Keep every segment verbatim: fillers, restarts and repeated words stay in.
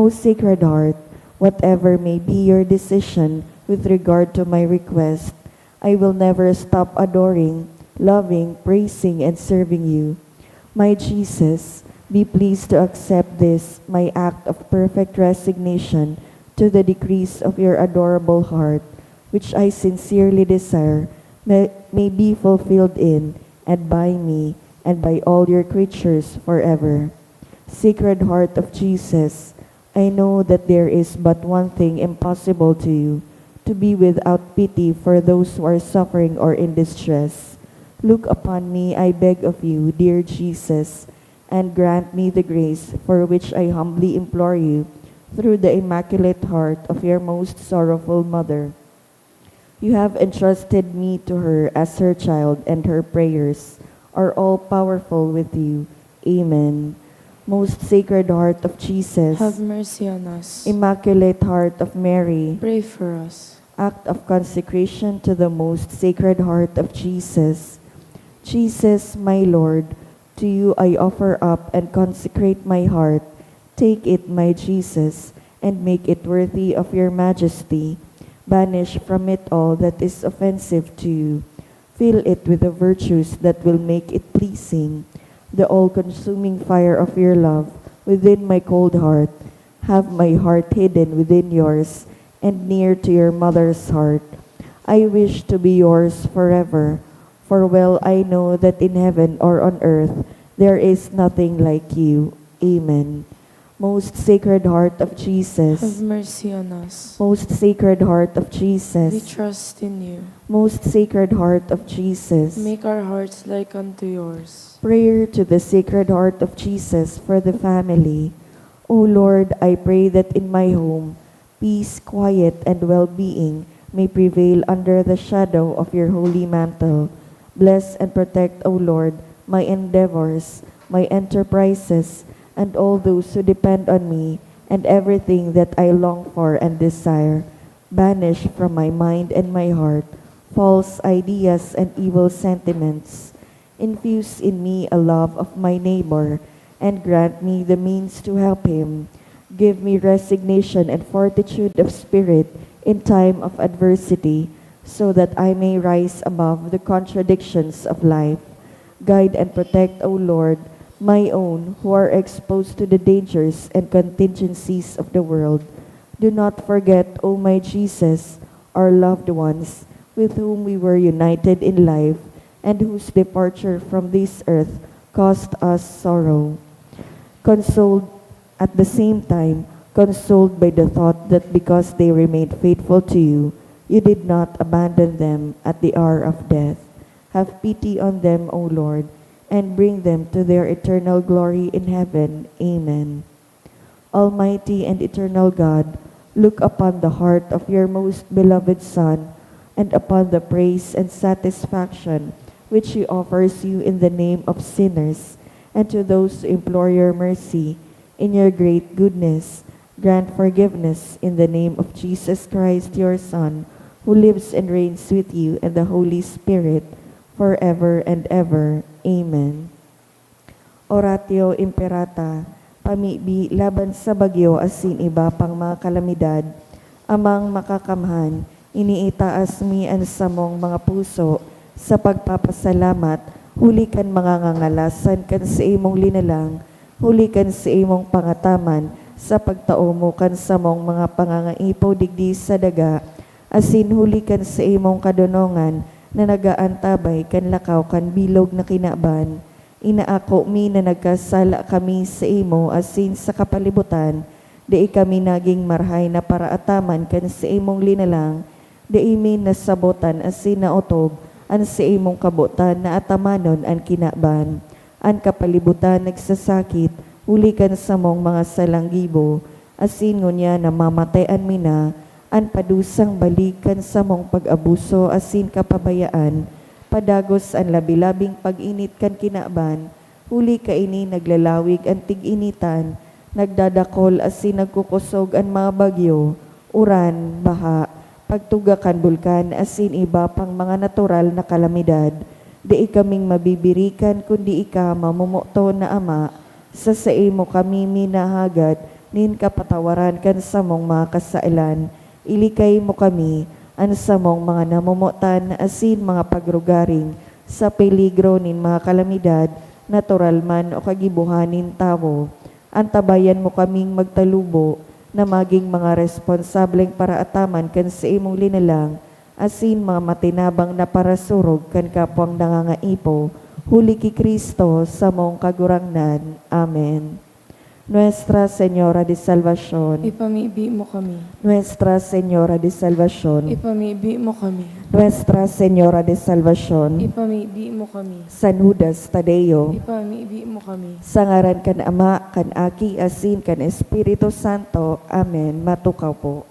O Sacred Heart, whatever may be your decision with regard to my request, I will never stop adoring, loving, praising, and serving you. My Jesus, be pleased to accept this, my act of perfect resignation to the decrees of your adorable heart, which I sincerely desire may, may be fulfilled in and by me and by all your creatures forever. Sacred Heart of Jesus, I know that there is but one thing impossible to you, to be without pity for those who are suffering or in distress. Look upon me, I beg of you, dear Jesus, and grant me the grace for which I humbly implore you through the Immaculate Heart of your most sorrowful Mother. You have entrusted me to her as her child, and her prayers are all powerful with you. Amen. Most Sacred Heart of Jesus, Have mercy on us. Immaculate Heart of Mary, Pray for us. Act of Consecration to the Most Sacred Heart of Jesus. Jesus, my Lord, to you I offer up and consecrate my heart. Take it, my Jesus, and make it worthy of your majesty. Banish from it all that is offensive to you. Fill it with the virtues that will make it pleasing. The all-consuming fire of your love within my cold heart. Have my heart hidden within yours and near to your mother's heart. I wish to be yours forever, for well I know that in heaven or on earth there is nothing like you. Amen. Most Sacred Heart of Jesus. Have mercy on us. Most Sacred Heart of Jesus. We trust in you. Most Sacred Heart of Jesus. Make our hearts like unto yours. Prayer to the Sacred Heart of Jesus for the family. O Lord, I pray that in my home, peace, quiet, and well-being may prevail under the shadow of your holy mantle. Bless and protect, O Lord, my endeavors, my enterprises, and all those who depend on me, and everything that I long for and desire. Banish from my mind and my heart false ideas and evil sentiments. Infuse in me a love of my neighbor, and grant me the means to help him. Give me resignation and fortitude of spirit in time of adversity, so that I may rise above the contradictions of life. Guide and protect, O Lord, my own who are exposed to the dangers and contingencies of the world. Do not forget, O my Jesus, our loved ones, with whom we were united in life, and whose departure from this earth caused us sorrow. Consoled, at the same time, consoled by the thought that because they remained faithful to you, you did not abandon them at the hour of death. Have pity on them, O Lord, and bring them to their eternal glory in heaven. Amen. Almighty and eternal God, look upon the heart of your most beloved Son, and upon the praise and satisfaction which he offers you in the name of sinners, and to those who implore your mercy. In your great goodness, grant forgiveness in the name of Jesus Christ, your Son, who lives and reigns with you and the Holy Spirit, forever and ever. Amen. Oratio Imperata, pamibi laban sa bagyo asin iba pang mga kalamidad. Amang Makakamhan, iniitaas mi an samong mga puso sa pagpapasalamat huli kan mga ngangalasan kan saimong linalang, huli kan saimong pangataman sa pagtao mo kan samong mga pangangaipo digdi sa daga, asin huli kan saimong kadonongan na nag-aantabay kan lakaw kan bilog na kinaban. Inaako mi na nagkasala kami saimo asin sa kapalibutan, dai kami nagin marahay na paraataman kan saimong linalang, dai mi nasabotan asin naotob an saimong kabotan na atamanon an kinaban. An kapalibutan nagsasakit huli kan samong mga salang gibo, asin ngunyan namamatean mi na an padusang balik kan samong pag-abuso asin kapabayaan, padagos an labi-labing pag-init kan kinaban, huli kaini naglalawig an tig-initan, nagdadakol asin nagkukosog an mga bagyo, uran, baha, pagtuga kan bulkan asin iba pang mga natural na kalamidad. Dai kaming mabibirikan kundi ika, mamomoton na Ama, sa saimo kami minahagad, nin kapatawaran kan samong mga kasalan. Ilikay mo kami, an samong mga namomotan asin mga pagrugaring sa peligro nin mga kalamidad, natural man o kagibohan nin tawo. Antabayan mo kaming magtalubo na magin mga responsableng paraataman kan saimong linalang asin mga matinabang na parasurog kan kapwang nangangaipo, huli ki Cristo, samong Kagurangnan. Amen. Nuestra Señora de Salvacion. Ipamibi mo kami. Nuestra Señora de Salvacion. Ipamibi mo kami. Nuestra Señora de Salvacion. Ipamibi mo kami. San Judas Tadeo. Ipamibi mo kami. Sa ngaran kan Ama, kan Aki, asin kan Espiritu Santo. Amen. Matukaw po.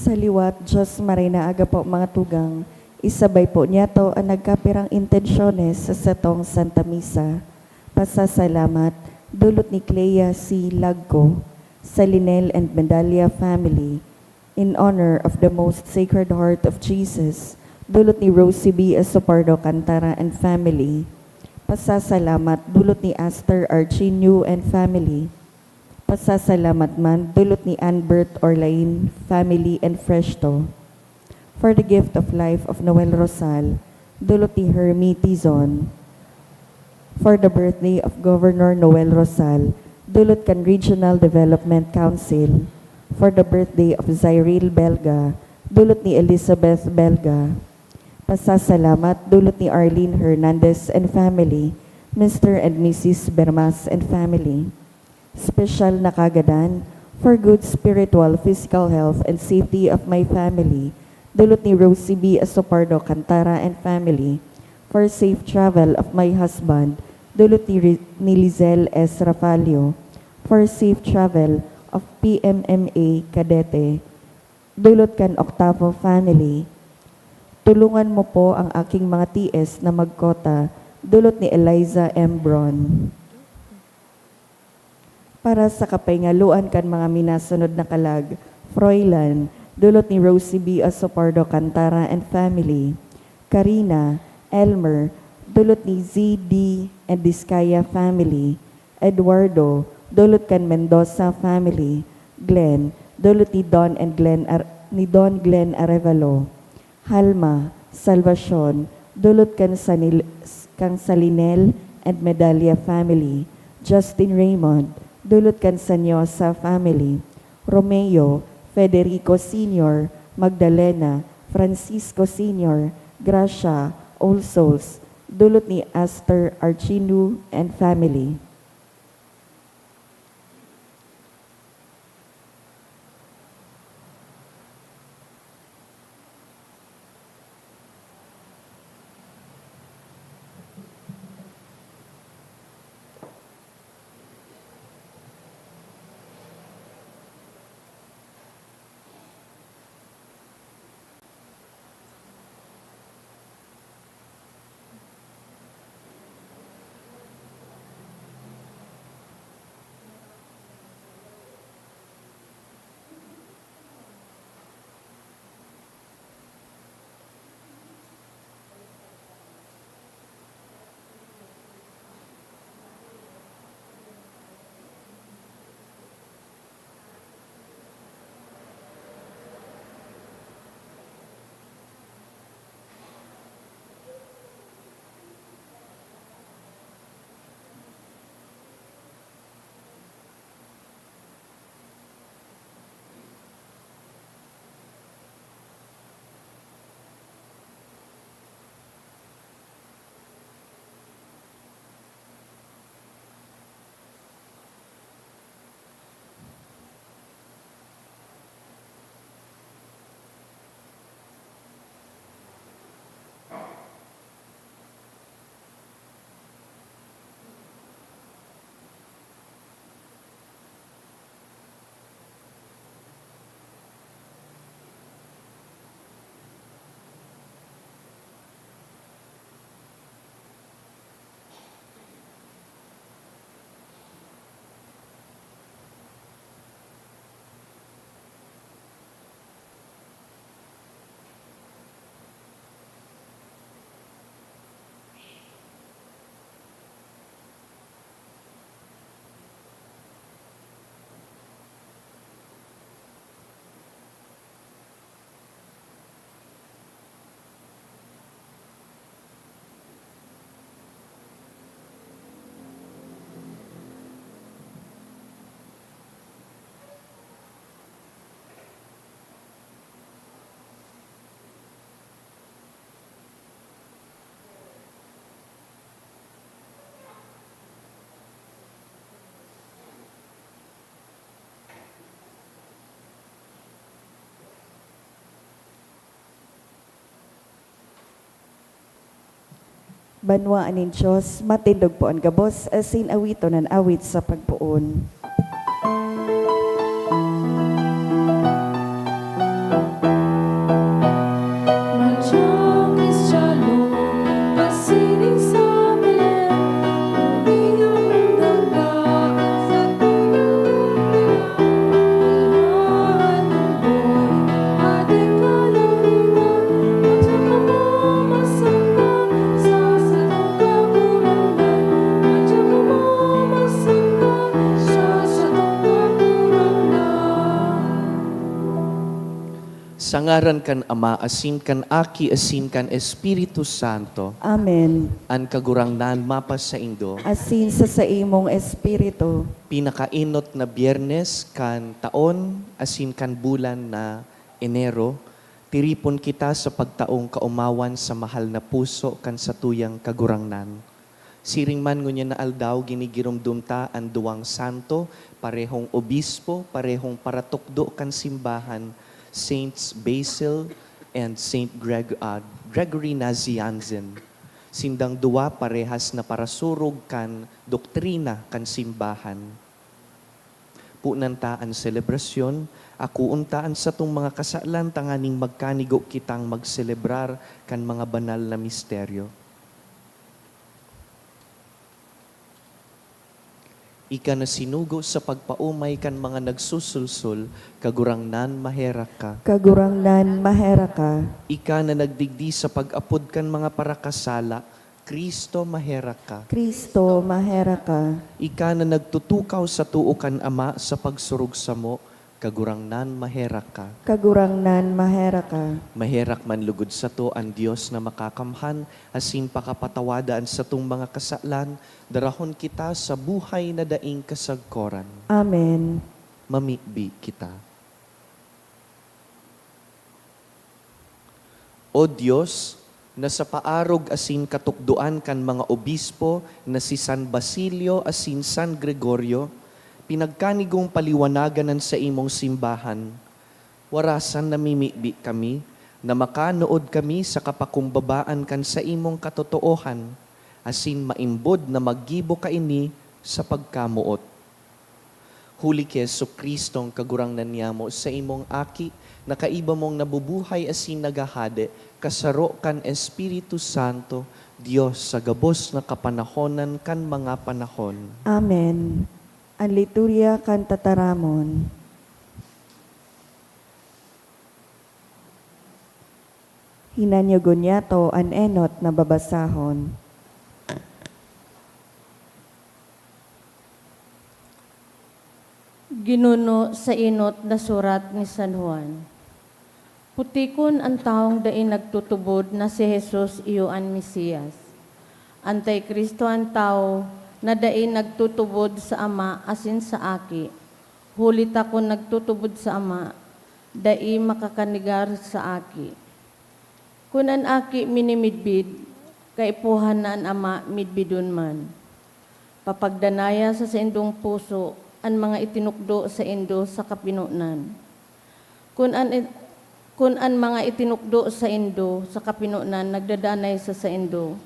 Sa liwat, Diyos, maray na aga po, mga tugang. Isabay po niyato an nagkapirang intensyones sa satong Santa Misa. Pasasalamat, dulot ni Clea C. Lagco, Salinel and Medalla family, in honor of the Most Sacred Heart of Jesus, dulot ni Rosie B. Asopardo Cantara and family. Pasasalamat, dulot ni Aster Archinio and family. Pasasalamat man, dulot ni Anbert Orlain family and Fresto. For the gift of life of Noel Rosal, dulot ni Hermie Tizon. For the birthday of Governor Noel Rosal, dulot kan Regional Development Council. For the birthday of Zyril Belga, dulot ni Elizabeth Belga. Pasasalamat, dulot ni Arlene Hernandez and family, Mister and Missus Bermas and family. Special na kagadan for good spiritual, physical health and safety of my family, dulot ni Rosie B. Asopardo Cantara and family. For safe travel of my husband, dulot ni Ri-, ni Lizelle S. Rafalio. For safe travel of P M M A Cadete, dulot kan Octavo family. Tulungan mo po ang aking mga T S na magkota, dulot ni Eliza M. Bron. Para sa kapayngaloan kan mga minasunod na kalag, Froilan, dulot ni Rosie B. Osopardo Cantara and family. Karina, Elmer, dulot ni Z D and Discaya family. Eduardo, dulot kan Mendoza family. Glenn, dulot ni Don and Glenn Ar-, ni Don Glenn Arevalo. Halma, Salvacion, dulot kan Sanil-, kan Salinel and Medalla family. Justin Raymond, dulot kan Sanyosa family. Romeo, Federico Senior, Magdalena, Francisco Senior, Gracia, All Souls, Dulot ni Esther Archino and family. Banwaan nin Dios, matindog po an gabos, asin awiton an awit sa pagpoon. Sa ngaran kan Ama, asin kan Aki, asin kan Espiritu Santo. Amen. An Kagurangnan mapasaindo. Asin sa saimong espiritu. Pinakaenot na Biyernes kan taon asin kan bulan na Enero, tiripon kita sa pagtaong kaomawan sa mahal na puso kan satuyang Kagurangnan. Siring man ngunyan na aldaw, ginigiromdom ta an duwang santo, parehong obispo, parehong paratukdo kan simbahan, Saints Basil and Saint Greg-, ah, Gregory Nazianzen. Sindang duwa parehas na parasurog kan doktrina kan simbahan. Punan ta an selebrasyon, akoon ta an satong mga kasalan tanganing magkanigo kitang magselebrar kan mga banal na misteryo. Ika na sinugo sa pagpaomay kan mga nagsusulsol, Kagurangnan, maherak ka. Kagurangnan, maherak ka. Ika na nagdigdi sa pag-apod kan mga parakasala, Cristo, maherak ka. Cristo, maherak ka. Ika na nagtutukaw sa too kan Ama sa pagsurog samo, Kagurangnan, maherak ka. Kagurangnan, maherak ka. Maherak man lugod sato an Dios na makakamhan, asin pakapatawada an satong mga kasalan, darahon kita sa buhay na daing kasagkoran. Amen. Mamibi kita. O Dios, na sa paarog asin katukdoan kan mga obispo na si San Basilio asin San Gregorio, pinagkanigong paliwanagan an saimong simbahan. Warasan namimibi kami na makanood kami sa kapakumbabaan kan saimong katotoohan, asin maimbod na maggibo kaini sa pagkamoot. Huli ki Jesu-Cristong Kagurangnan niyamo, saimong Aki, na kaiba mong nabubuhay asin naghahade, kasaro kan Espiritu Santo, Dios sa gabos na kapanahonan kan mga panahon. Amen. An Liturya kan Tataramon. Hinanyogon niyato an enot na babasahon. Ginuno sa enot na surat ni San Juan. Putikon an tawong dai nagtutubod na si Jesus iyo an Mesias. Anti-Cristo an tawo na dai nagtutubod sa Ama asin sa Aki. Huli ta kun nagtutubod sa Ama, dai makakanegar sa Aki. Kun an Aki minimidbid, kaipuhan na an Ama midbidon man. Papagdanaya sa saindong puso an mga itinukdo saindo sa kapinonan. Kun an, kun an mga itinukdo saindo sa kapinonan nagdadanay sa saindo,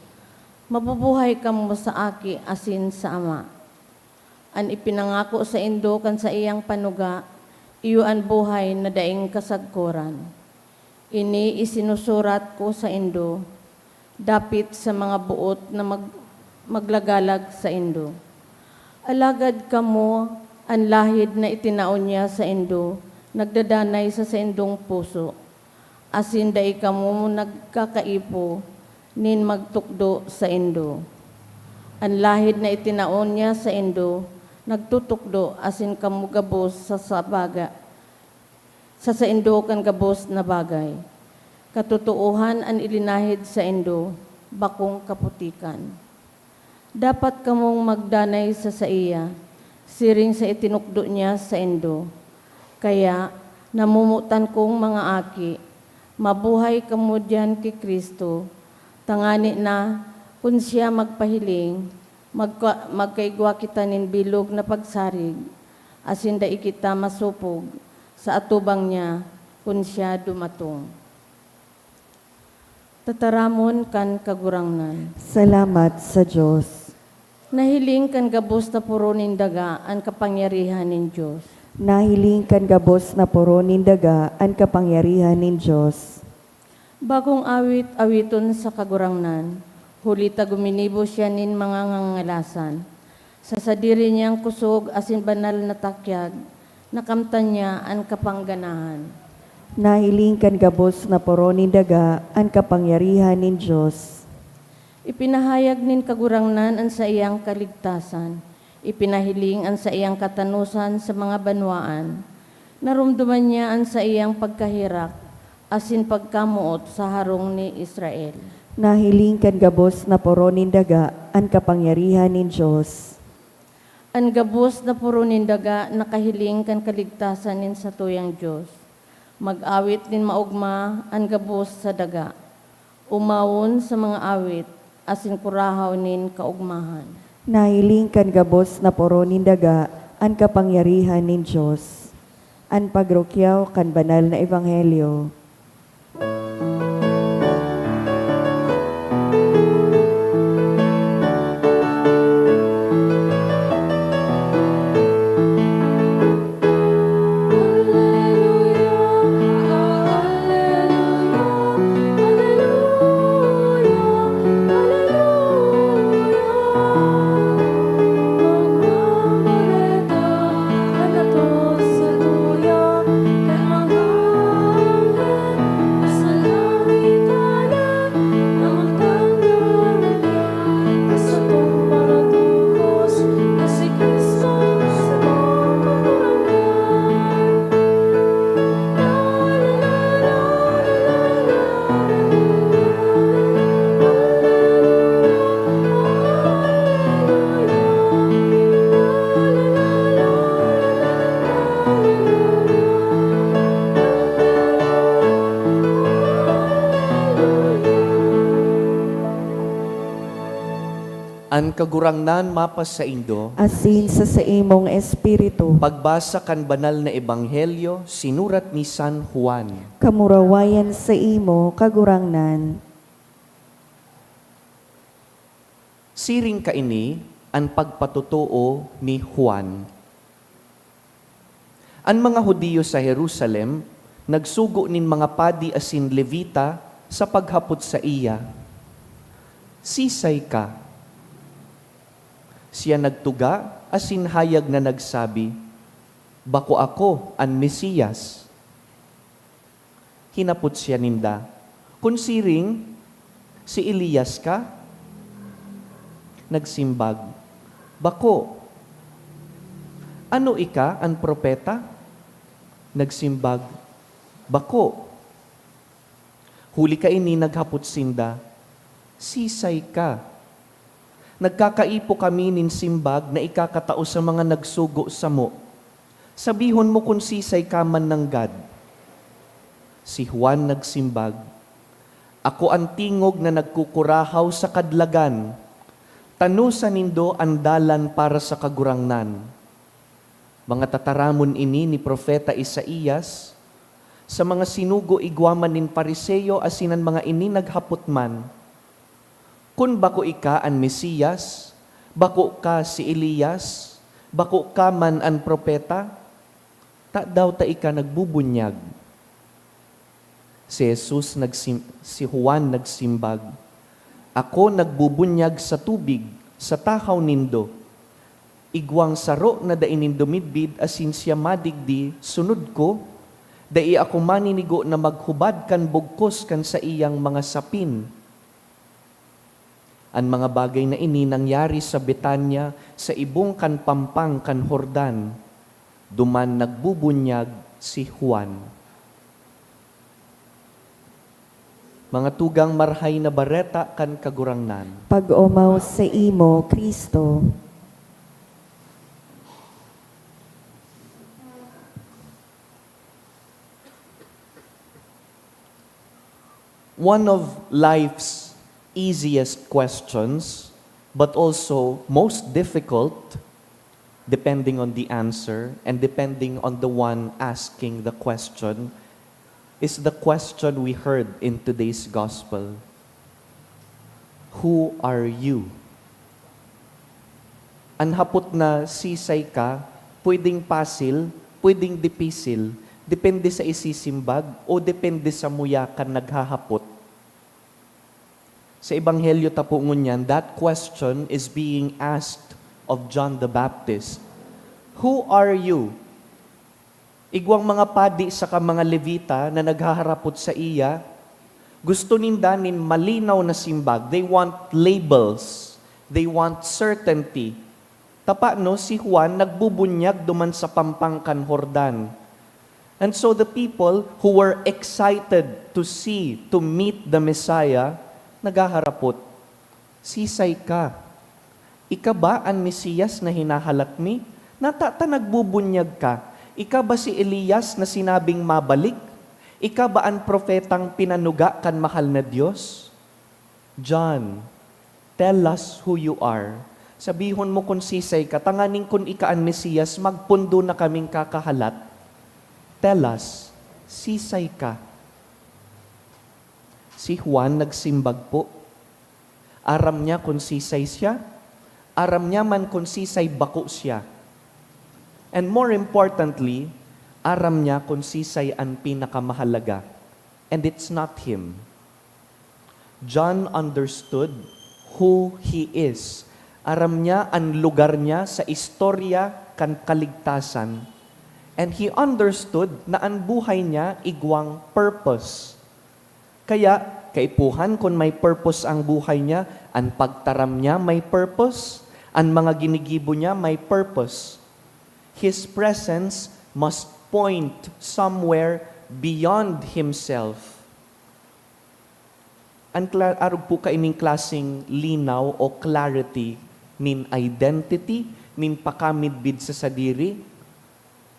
mabubuhay kamo sa Aki asin sa Ama. An ipinangako saindo kan saiyang panuga, iyo an buhay na daing kasagkoran. Ini isinusurat ko saindo, dapit sa mga boot na mag-, maglagalag saindo. Alagad kamo, an lahid na itinao niya saindo, nagdadanay sa saindong puso, asin dai kamo nagkakaipo nin magtukdo saindo. An lahid na itinao niya saindo, nagtutukdo asin kamo gabos sa, sa baga-, sa saindo kan gabos na bagay. Katotoohan an ilinahid saindo, bakong kaputikan. Dapat kamong magdanay sa saiya, siring sa itinukdo niya saindo. Kaya, namomotan kong mga aki, mabuhay kamo diyan ki Cristo, tangani na, kun siya magpahiling, magka-, magkaigwa kita nin bilog na pagsarig, asin dai kita masopog sa atubang niya kun siya dumatong. Tataramon kan Kagurangnan. Salamat sa Dios. Nahiling kan gabos na poro nin daga an kapangyarihan nin Dios. Nahiling kan gabos na poro nin daga an kapangyarihan nin Dios. Bagong awit, awiton sa Kagurangnan, huli ta guminibo siya nin mga ngangalasan. Sa sadiri niyang kusog asin banal na takyag, nakamtan niya an kapangganahan. Nahiling kan gabos na poro nin daga an kapangyarihan nin Dios. Ipinahayag nin Kagurangnan an saiyang kaligtasan, ipinahiling an saiyang katanosan sa mga banwaan. Naromdoman niya an saiyang pagkaherak asin pagkamoot sa harong ni Israel. Nahiling kan gabos na poro nin daga an kapangyarihan nin Dios. An gabos na poro nin daga nakahiling kan kaligtasan nin satuyang Dios. Mag-awit nin maogma an gabos sa daga. Omawon sa mga awit asin kurahaw nin kaogmahan. Nahiling kan gabos na poro nin daga an kapangyarihan nin Dios. An pagrukyaw kan banal na ebanghelyo. An Kagurangnan mapasaindo. Asin sa saimong espiritu. Pagbasa kan Banal na Ebanghelyo sinurat ni San Juan. Kamurawayan saimo, Kagurangnan. Siring kaini an pagpatotoo ni Juan. An mga Judio sa Jerusalem nagsugo nin mga padi asin Levita sa paghapot saiya, "Sisay ka?" Siya nagtuga asin hayag na nagsabi, "Bako ako an Mesiyas." Hinapot siya ninda, "Kun siring, si Elias ka?" Nagsimbag, "Bako." "Ano ika, an propeta?" Nagsimbag, "Bako." Huli kaini naghapot sinda, "Sisay ka?" "Nagkakaipo kami nin simbag na ikakatao sa mga nagsugo samo. Sabihon mo kun sisay ka man nanggad." Si Juan nagsimbag, "Ako an tingog na nagkukurahaw sa kadlagan, 'Tanosa nindo an dalan para sa Kagurangnan.'" Mga tataramon ini ni Propeta Isaias. Sa mga sinugo igwa man nin Fariseo asin an mga ini naghapot man, "Kun bako ika an Mesiyas, bako ka si Elias, bako ka man an propeta, tadaw ta ika nagbubunyag?" Si Jesus nagsim-, si Juan nagsimbag, "Ako nagbubunyag sa tubig sa tahaw nindo. Igwang saro na dai nindo midbid asin siya madigdi sunod ko, dai ako maninigo na maghubad kan bugkos kan saiyang mga sapin." An mga bagay na ini nangyari sa Betania, sa ibong kan pampang kan Jordan, duman nagbubunyag si Juan. Mga tugang, Marahay na Bareta kan Kagurangnan. Pag-omaw saimo, Cristo. One of life's easiest questions, but also most difficult, depending on the answer and depending on the one asking the question, is the question we heard in today's gospel. "Who are you?" An hapot na "Sisay ka?" pwedeng pasil, pwedeng dipisil, depende sa isisimbag o depende sa muya kan naghahapot. Sa Ebanghelyo ta po ngunyan, that question is being asked of John the Baptist. "Who are you?" Igwang mga padi saka mga Levita na naghaharapot saiya, gusto ninda nin malinaw na simbag. They want labels. They want certainty. Tapano si Juan nagbubunyag duman sa pampang kan Jordan. And so the people who were excited to see, to meet the Messiah, naghaharapot, "Sisay ka? Ika ba an Mesiyas na hinahalat mi? Nata ta nagbubunyag ka? Ika ba si Elias na sinabing mabalik? Ika ba an propetang pinanuga kan mahal na Dios?" "John, tell us who you are. Sabihon mo kun sisay ka, tanganing kun ika an Mesiyas, magpundo na kaming kakahalat. Tell us, sisay ka?" Si Juan nagsimbag po. Aram niya kun sisay siya, aram niya man kun sisay bako siya. And more importantly, aram niya kun sisay an pinakamahalaga, and it's not him. John understood who he is. Aram niya an lugar niya sa istorya kan kaligtasan. And he understood na an buhay niya igwang purpose. Kaya, kaipuhan kun may purpose ang buhay niya, an pagtaram niya may purpose, an mga ginigibo niya may purpose. His presence must point somewhere beyond himself. An kla-, arog po kaining klaseng linaw o clarity nin identity, nin pakamidbid sa sadiri,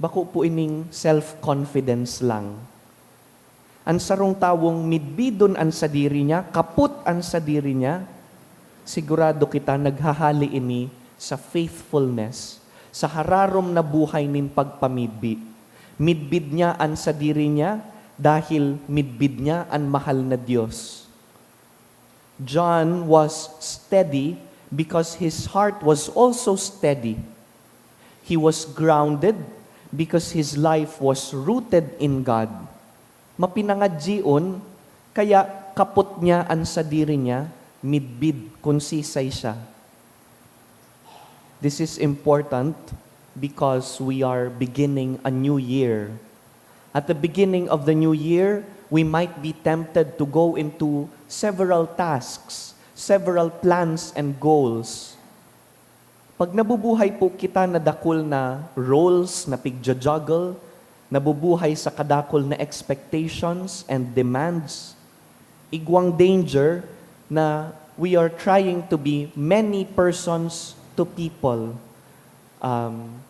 bako po ining self-confidence lang. An sarong tawong midbidon an sadiri niya, kapot an sadiri niya, Sigurado kita naghahali ini sa faithfulness, sa hararom na buhay nin pagpamidbi. Midbid niya an sadiri niya dahil midbid niya an mahal na Dios. John was steady because his heart was also steady. He was grounded because his life was rooted in God. Mapinangadyion, kaya kapot niya an sadiri niya, midbid kun sisay siya. This is important because we are beginning a new year. At the beginning of the new year, we might be tempted to go into several tasks, several plans and goals. Pag nabubuhay po kita na dakul na roles na pigja-juggle, nabubuhay sa kadakul na expectations and demands, igwang danger na we are trying to be many persons to people. Um,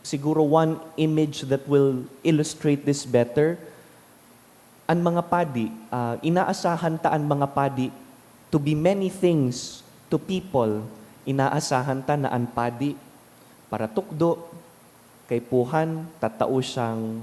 siguro one image that will illustrate this better, an mga padi, ah, inaasahan ta an mga padi to be many things to people. Inaasahan ta na an padi paratukdo, kaipuhan, tatao siyang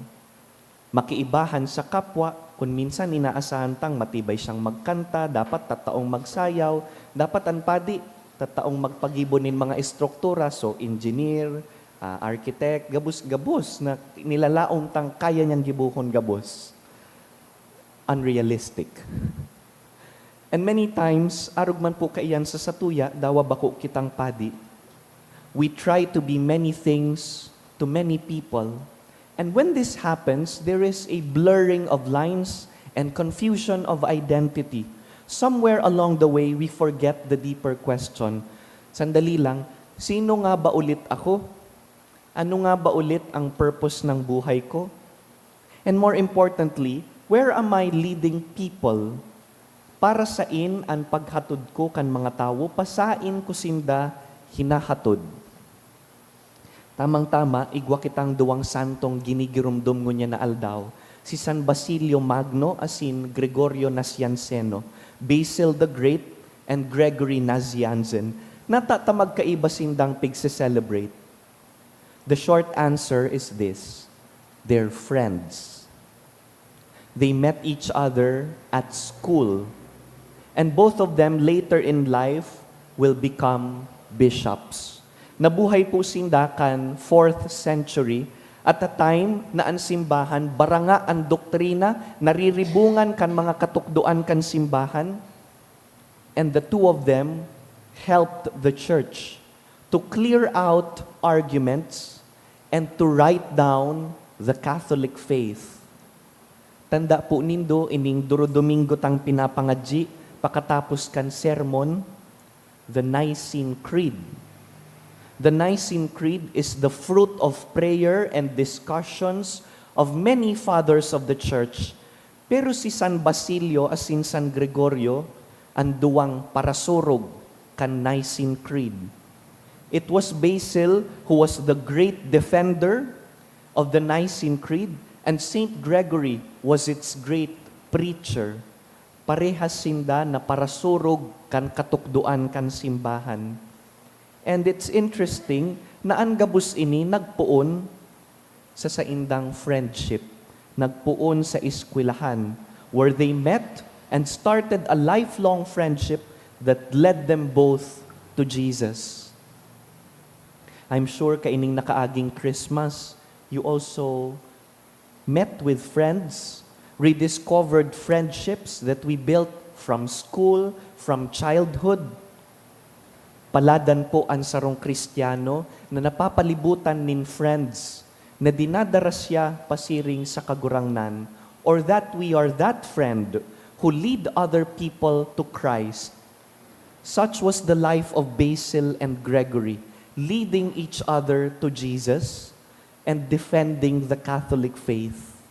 makiibahan sa kapwa. Kun minsan inaasahan tang matibay siyang magkanta, dapat tataong magsayaw, dapat an padi tataong magpagibo nin mga estruktura, so engineer, ah, architect, gabos-gabos na nilalaom tang kaya niyang gibohon gabos. Unrealistic. And many times, arog man po kaiyan sa satuya, dawa bako kitang padi. We try to be many things to many people. And when this happens, there is a blurring of lines and confusion of identity. Somewhere along the way, we forget the deeper question. Sandali lang, sino nga ba ulit ako? Ano nga ba ulit ang purpose ng buhay ko? And more importantly, where am I leading people? Para sain an paghatod ko kan mga tawo, pasain ko sinda hinahatod? Tamang-tama, igwa kitang duwang santong ginigiromdom ngunyan na aldaw, si San Basilio Magno asin Gregorio Nacianceno, Basil the Great and Gregory Nazianzen. Nata ta magkaiba sindang pigse-celebrate? The short answer is this: they're friends. They met each other at school, and both of them later in life will become bishops. Nabuhay po sinda kan fourth century, at a time na an simbahan baranga an doktrina, nariribungan kan mga katukdoan kan simbahan. And the two of them helped the church to clear out arguments and to write down the Catholic faith. Tanda po nindo, ining duro-domingo tang pinapangadyi pakatapos kan sermon, the Nicene Creed. The Nicene Creed is the fruit of prayer and discussions of many fathers of the church. Pero si San Basilio asin San Gregorio an duwang parasurog kan Nicene Creed. It was Basil who was the great defender of the Nicene Creed, and Saint Gregory was its great preacher. Parehas sinda na parasurog kan katukdoan kan simbahan. And it's interesting na an gabos ini nagpoon sa saindang friendship, nagpoon sa eskwelahan, where they met and started a lifelong friendship that led them both to Jesus. I'm sure kaining nakaaging Christmas, you also met with friends, rediscovered friendships that we built from school, from childhood. Paladan po an sarong Kristiyano na napapalibutan nin friends na dinadara siya pasiring sa Kagurangnan, or that we are that friend who lead other people to Christ. Such was the life of Basil and Gregory, leading each other to Jesus and defending the Catholic faith.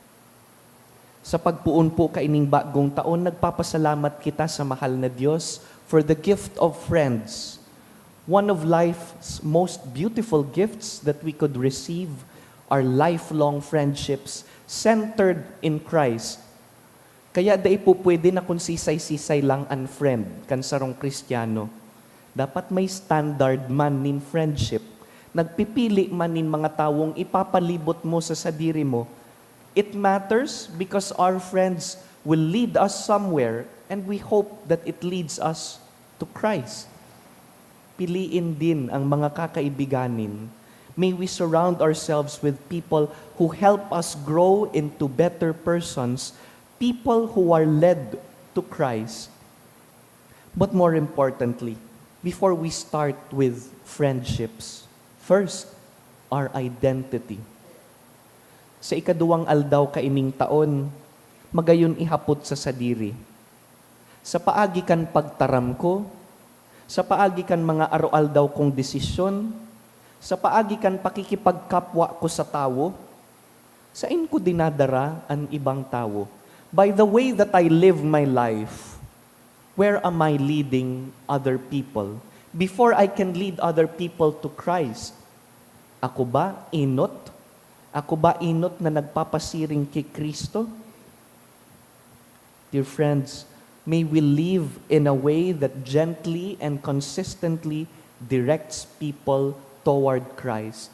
Sa pagpoon po kaining bagong taon, nagpapasalamat kita sa mahal na Dios for the gift of friends. One of life's most beautiful gifts that we could receive are lifelong friendships centered in Christ. Kaya dai po pwede na kun sisay-sisay lang an friend kan sarong Kristiyano. Dapat may standard man nin friendship. Nagpipili man nin mga tawong ipapalibot mo sa sadiri mo. It matters because our friends will lead us somewhere, and we hope that it leads us to Christ. Piliin din ang mga kakaibiganin. May we surround ourselves with people who help us grow into better persons, people who are led to Christ. But more importantly, before we start with friendships, first, our identity. Sa ikaduwang aldaw kaining taon, magayon ihapot sa sadiri. Sa paagi kan pagtaram ko, sa paagi kan mga aroaldaw kong desisyon, sa paagi kan pakikipagkapwa ko sa tawo, sain ko dinadara an ibang tawo? By the way that I live my life, where am I leading other people? Before I can lead other people to Christ, ako ba enot? Ako ba enot na nagpapasiring ki Cristo? Dear friends, may we live in a way that gently and consistently directs people toward Christ.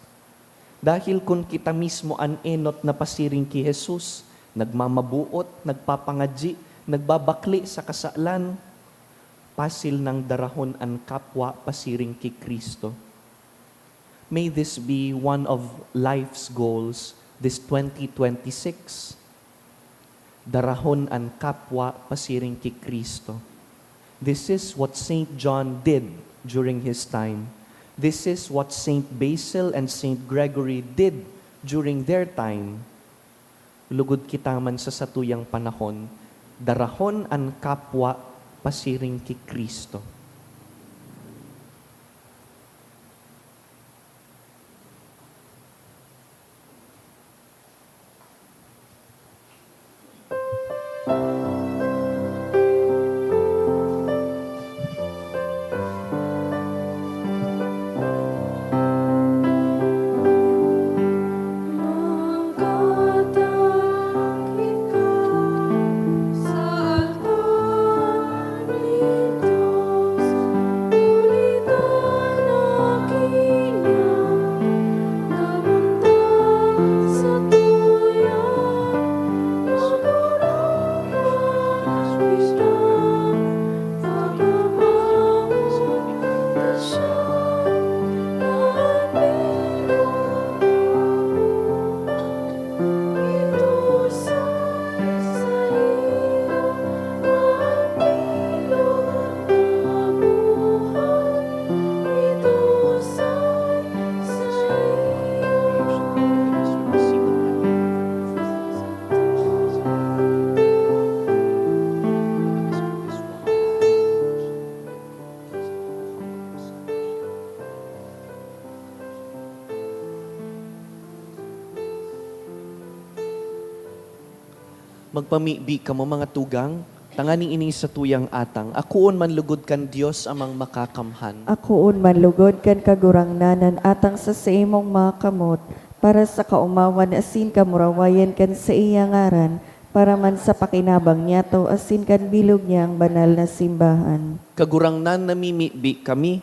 Dahil kun kita mismo an enot na pasiring ki Jesus, nagmamabuot, nagpapangadyi, nagbabakle sa kasalan, pasil nang darahon an kapwa pasiring ki Cristo. May this be one of life's goals this twenty twenty-six. Darahon an kapwa pasiring ki Cristo. This is what Saint John did during his time. This is what Saint Basil and Saint Gregory did during their time. Lugod kita man sa satuyang panahon, darahon an kapwa pasiring ki Cristo. Magpamibi kamo, mga tugang, tanganing ining satuyang atang akoon man lugod kan Dios Amang Makakamhan. Akoon man lugod kan Kagurangnan an atang sa saimong mga kamot, para sa kaomawan asin kamurawayan kan saiyang ngaran, para man sa pakinabang niyato asin kan bilog niyang banal na simbahan. Kagurangnan, namimibi kami,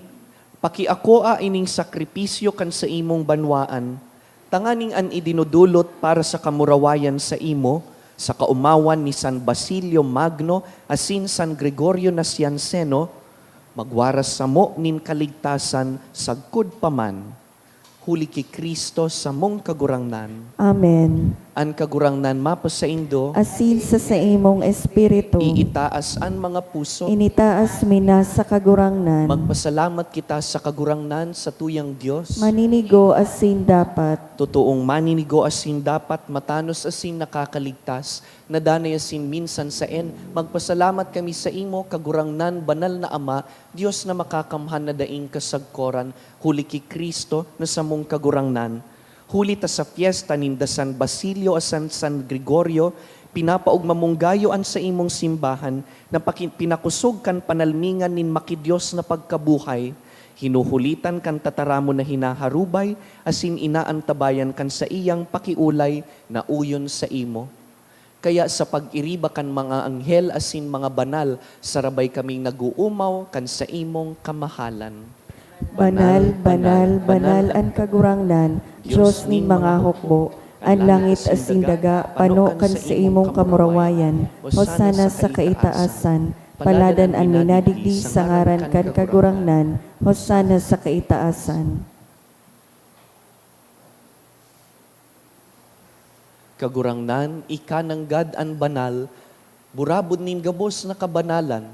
pakiakoa ining sakripisyo kan saimong banwaan, tanganing an idinodolot para sa kamurawayan saimo, sa kaomawan ni San Basilio Magno asin San Gregorio Nacianceno, magwaras samo nin kaligtasan sagkod pa man. Huli ki Cristo samong Kagurangnan. Amen. An Kagurangnan mapasaindo. Asin sa saimong espiritu. Iitaas an mga puso. Initaas mi na sa Kagurangnan. Magpasalamat kita sa Kagurangnan, satuyang Dios. Maninigo asin dapat. Totoong maninigo asin dapat, matanos asin nakakaligtas, na danay asin minsan saen, magpasalamat kami saimo, Kagurangnan, banal na Ama, Dios na makakamhan na daing kasagkoran, huli ki Cristo na samong Kagurangnan. Huli ta sa pyesta ninda San Basilio asin San Gregorio, pinapaogma mong gayo an saimong simbahan na paki-, pinakosog kan panalmingan nin makidios na pagkabuhay, hinuhulitan kan tataramon na hinaharubay asin inaantabayan kan saiyang pakiolay na uyon saimo. Kaya sa pag-iriba kan mga anghel asin mga banal, sarabay kaming nag-oomaw kan saimong kamahalan. Banal, banal, banal an Kagurangnan, Dios nin mga hukbo. An langit asin daga pano kan saimong kamurawayan. Hosana sa kaitaasan. Paladan an minadigdi sa ngaran kan Kagurangnan. Hosana sa kaitaasan. Kagurangnan, ika nanggad an banal, burabod nin gabos na kabanalan.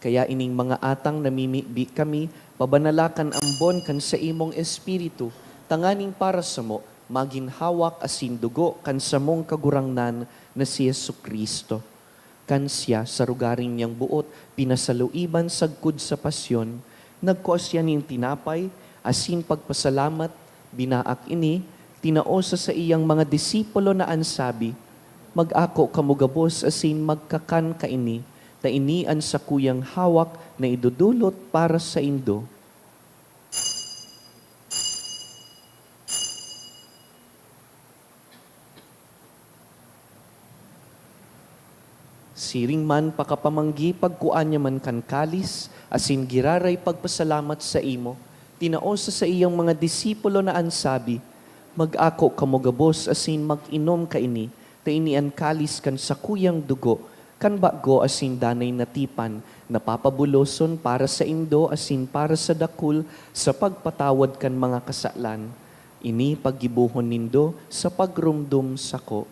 Kaya ining mga atang namimibi kami, pabanalakan ambon kan saimong Espiritu, tanganing para samo magin hawak asin dugo kan samong Kagurangnan na si Jesu-Cristo. Kan siya, sa rogaring niyang boot, pinasaluiban sagkod sa pasyon, nagkua siya nin tinapay, asin pagpasalamat, binaak ini, tinao sa saiyang mga disipulo na an sabi, "Mag-ako kamo gabos asin magkakan kaini, ta ini an sakuyang hawak na idodolot para saindo." Siring man pakapamanggi, pagkua niya man kan kalis, asin giraray pagpasalamat saimo, tinao sa saiyang mga disipulo na an sabi, "Mag-ako kamo gabos asin mag-inom kaini, ta ini an kalis kan sakuyang dugo, kan bago asin danay na tipan, na papabuloson para saindo asin para sa dakul sa pagpatawad kan mga kasalan. Ini paggibohon nindo sa pagromdom sako."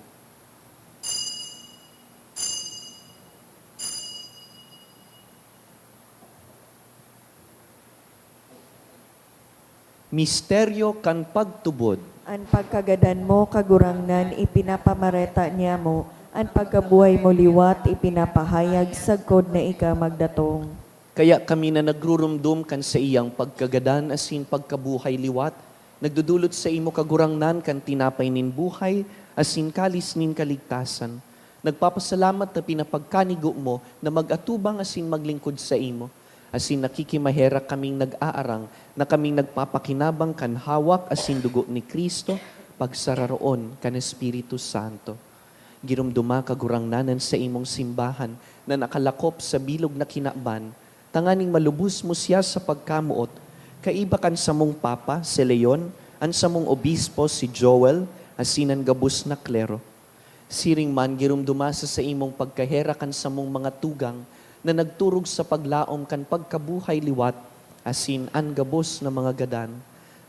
Misteryo kan pagtubod. An pagkagadan mo, Kagurangnan, ipinapamareta niamo, an pagkabuhay mo liwat ipinapahayag sagkod na ika magdatong. Kaya kami na nagruromdom kan saiyang pagkagadan asin pagkabuhay liwat, nagdodolot saimo, Kagurangnan, kan tinapay nin buhay asin kalis nin kaligtasan. Nagpapasalamat ta pinapagkanigo mo na mag-atubang asin maglingkod saimo, asin nakikimaherak kaming nag-aarang na kaming nagpapakinabang kan hawak asin dugo ni Cristo, pagsararoon kan Espiritu Santo. Giromdoma, Kagurangnan, an saimong simbahan na nakalakop sa bilog na kinaban, tanganing malubos mo siya sa pagkamoot, kaiba kan samong Papa, si Leon, an samong Obispo, si Joel, asin an gabos na klero. Siring man, giromdoma sa saimong pagkaherak an samong mga tugang na nagturog sa paglaom kan pagkabuhay liwat, asin an gabos na mga gadan.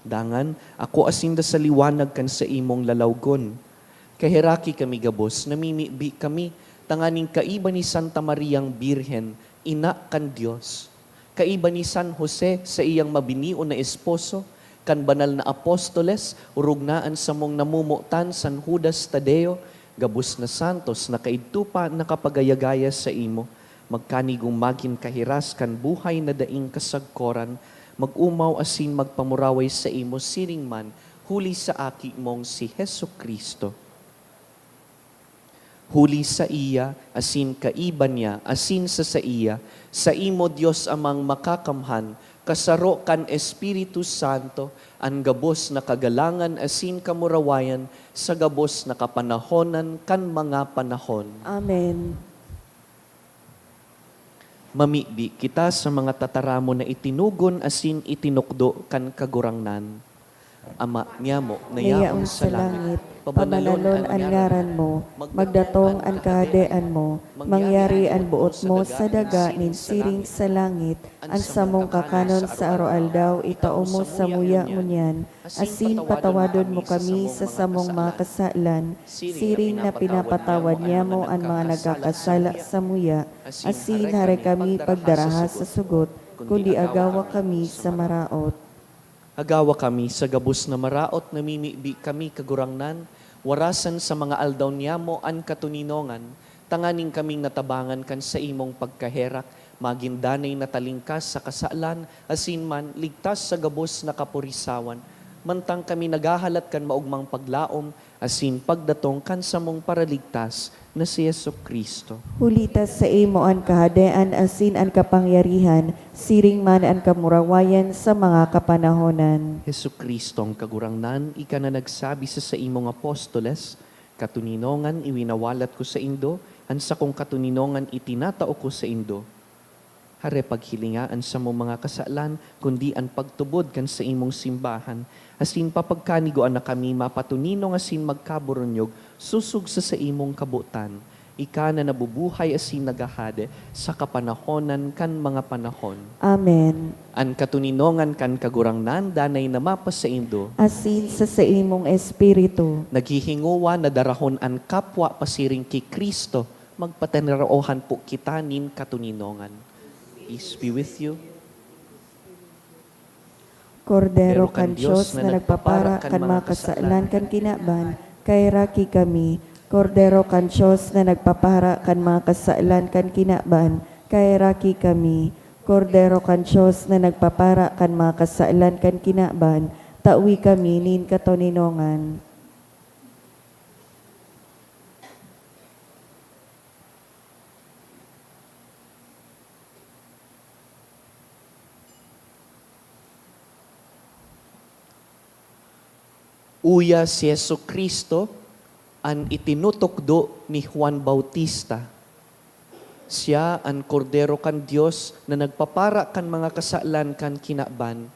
Dangan, akua sinda sa liwanag kan saimong lalawgon. Kaheraki kami gabos, namimibi kami, tanganing kaiba ni Santa Mariang Birhen, ina kan Dios, kaiba ni San Jose, saiyang mabinion na esposo, kan banal na apostoles, orog na an samong namomotan, San Judas Tadeo, gabos na santos na kaidto pa nakapagayagaya saimo, magkanigong magin kahiras kan buhay na daing kasagkoran, mag-omaw asin magpamuraway saimo siring man huli sa Aki mong si Jesu-Cristo. Huli saiya, asin kaiba niya, asin sa saiya, saimo, Dios Amang Makakamhan, kasaro kan Espiritu Santo, an gabos na kagalangan asin kamurawayan sa gabos na kapanahonan kan mga panahon. Amen. Mamibi kita sa mga tataramon na itinugon asin itinukdo kan Kagurangnan. Ama niamo na yaon sa langit, pabanalon an ngaran mo, magdatong an kahadean mo, mangyari an boot mo sa daga nin siring sa langit. An samong kakanon sa aroaldaw itao mo samuya ngunyan, asin patawadon mo kami sa samong mga kasalan, siring na pinapatawad niamo an mga nagkakasala samuya, asin hare kami pagdaraha sa sugot, kundi agawa kami sa maraot. Agawa kami sa gabos na maraot, namimibi kami, Kagurangnan, warasan sa mga aldaw niamo an katoninongan, tanganing kaming natabangan kan saimong pagkaherak, magin danay na talingkas sa kasalan, asin man ligtas sa gabos na kapurisawan, mantang kami naghahalat kan maogmang paglaom asin pagdatong kan samong Paraligtas na si Jesu-Cristo. Huli ta saimo an kahadean asin an kapangyarihan, siring man an kamurawayan sa mga kapanahonan. Jesu-Cristong Kagurangnan, ika na nagsabi sa saimong apostoles, Katoninongan iwinawalat ko saindo, an sakong katoninongan itinatao ko saindo. Hare paghilinga an samong mga kasalan, kundi an pagtubod kan saimong simbahan, asin papagkanigoan na kami mapatoninong asin magkaburunyog sosog sa saimong kabotan. Ika na nabubuhay asin naghahade sa kapanahonan kan mga panahon. Amen. An katoninongan kan Kagurangnan danay na mapasaindo. Asin sa saimong espiritu. Naghihingowa na darahon an kapwa pasiring ki Cristo, magpataniraohan po kita nin katoninongan. Peace be with you. Kordero kan Dios na nagpapara kan mga kasalan kan kinaban, kaheraki kami. Kordero kan Dios na nagpapara kan mga kasalan kan kinaban, kaheraki kami. Kordero kan Dios na nagpapara kan mga kasalan kan kinaban, tawi kami nin katoninongan. Uya si Jesu-Cristo an itinutukdo ni Juan Bautista. Siya an Kordero kan Dios na nagpapara kan mga kasalan kan kinaban.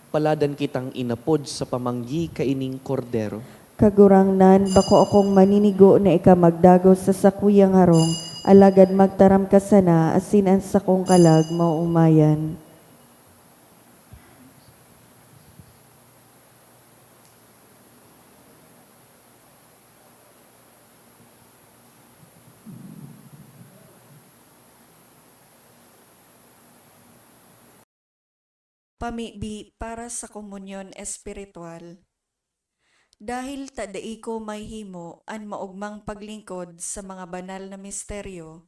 Paladan kitang inapod sa pamanggi kaining Kordero. Kagurangnan, bako akong maninigo na ika magdagos sa sakuyang harong, alagad magtaram ka sana asin an sakong kalag maoomayan. Pamibi para sa komunyon espiritual. Dahil ta dai ko mahimo an maogmang paglingkod sa mga banal na misteryo,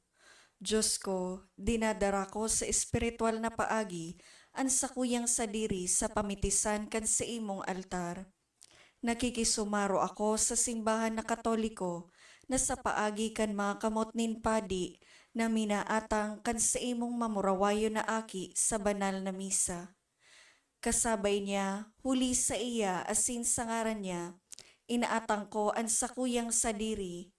Diyos ko, dinadara ko sa espiritual na paagi an sakuyang sadiri sa pamitisan kan saimong altar. Nakikisumaro ako sa simbahan na Katoliko na sa paagi kan mga kamot nin padi na minaatang kan saimong mamurawayon na aki sa banal na misa. Kasabay niya, huli saiya asin sa ngaran niya, inaatang ko an sakuyang sadiri.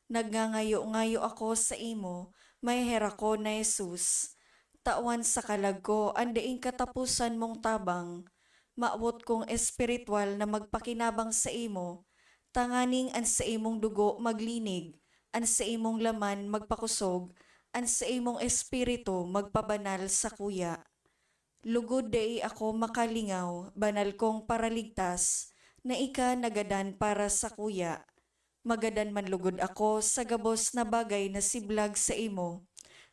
Nagngangayo-ngayo ako saimo, maheherak ko na Jesus. Tawan sa kalag ko an daing kataposan mong tabang. Mawot kong espiritual na magpakinabang saimo, tanganing an saimong dugo maglinig, an saimong laman magpakosog, an saimong espiritu magpabanal sakuya. Lugod dai ako makalingaw, banal kong Paraligtas, na ika nagadan para sakuya. Magadan man lugod ako sa gabos na bagay na siblag saimo,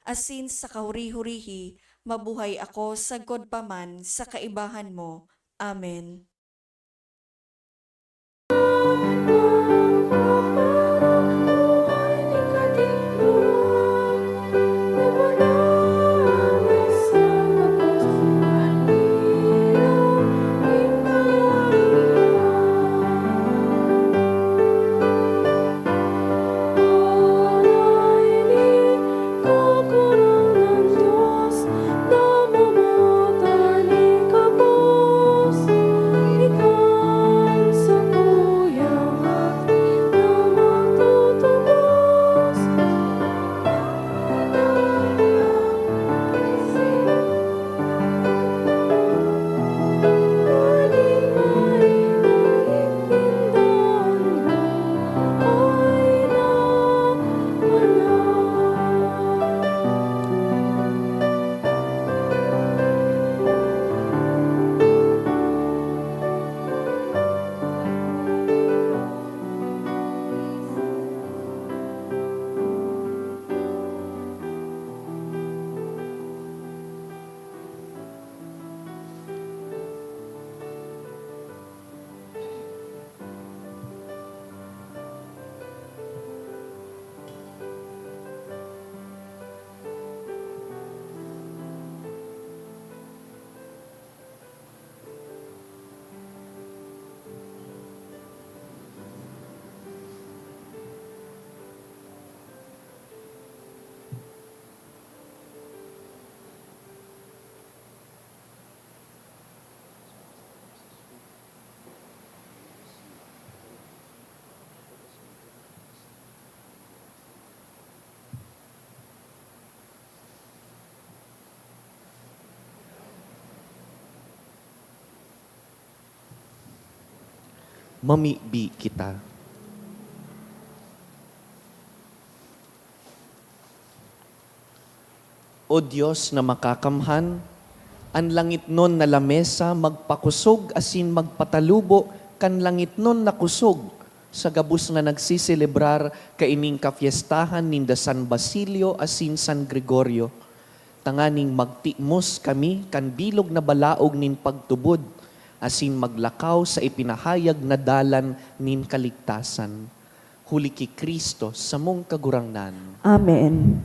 asin sa kahuri-hurihi mabuhay ako sagkod pa man sa kaibahan mo. Amen. Mamibi kita. O Dios na makakamhan, an langitnon na lamesa magpakosog asin magpatalubo kan langitnon na kosog sa gabos na nagseselebrar kaining kafiestahan ninda San Basilio asin San Gregorio, tanganing magtimos kami kan bilog na balaog nin pagtubod asin maglakaw sa ipinahayag na dalan nin kaligtasan. Huli ki Cristo, samong Kagurangnan. Amen.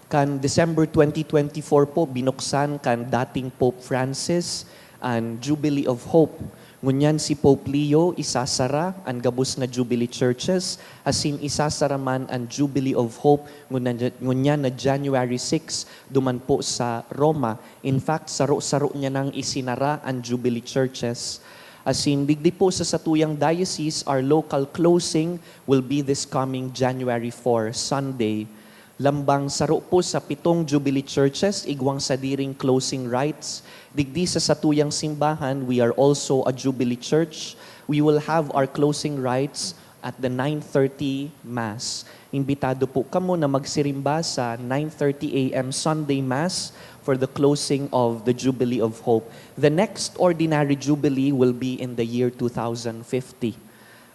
Kan December twenty twenty-four po, binuksan kan dating Pope Francis an Jubilee of Hope. Ngunyan si Pope Leo isasara an gabos na Jubilee Churches, asin isasara man an Jubilee of Hope ngunyan, ngunyan na January six, duman po sa Roma. In fact, saro-saro niya nang isinara an Jubilee Churches. Asin digdi po sa satuyang diocese, our local closing will be this coming January four, Sunday. Lambang saro po sa pitong Jubilee Churches, igwang sadiring closing rites. Digdi sa satuyang simbahan, we are also a Jubilee Church. We will have our closing rites at the nine thirty Mass. Imbitado po kamo na magsirimba sa nine thirty A M Sunday Mass for the closing of the Jubilee of Hope. The next ordinary Jubilee will be in the year two thousand fifty.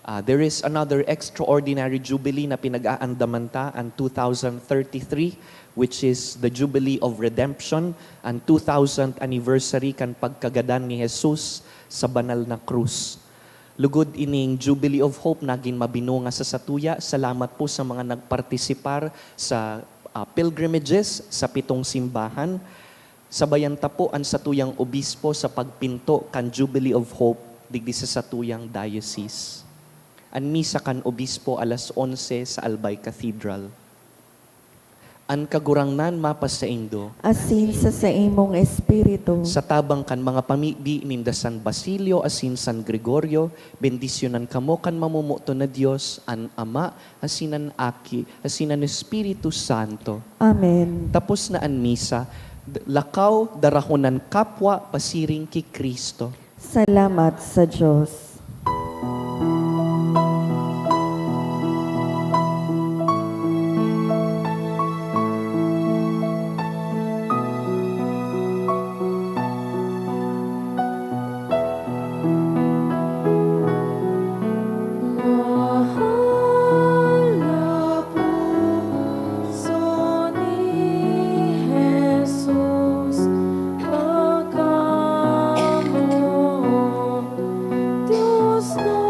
Ah, there is another extraordinary Jubilee na pinag-aandaman ta, an two thousand thirty-three, which is the Jubilee of Redemption, an two thousandth anniversary kan pagkagadan ni Jesus sa banal na krus. Lugod ining Jubilee of Hope nagin mabinunga sa satuya. Salamat po sa mga nagpartisipar sa, ah, pilgrimages sa pitong simbahan. Sabayan ta po an satuyang obispo sa pagpinto kan Jubilee of Hope digdi sa satuyang diocese. An misa kan obispo alas onse sa Albay Cathedral. An Kagurangnan mapasaindo. Asin sa saimong espiritu. Sa tabang kan mga pamibi ninda San Basilio asin San Gregorio, bendisyonan kamo kan mamomoton na Dios, an Ama, asin an Aki, asin an Espiritu Santo. Amen. Tapos na an misa, d-, lakaw, darahon an kapwa pasiring ki Cristo. Salamat sa Dios. Mahal na puso ni Jesus, pagkamoot, Dios na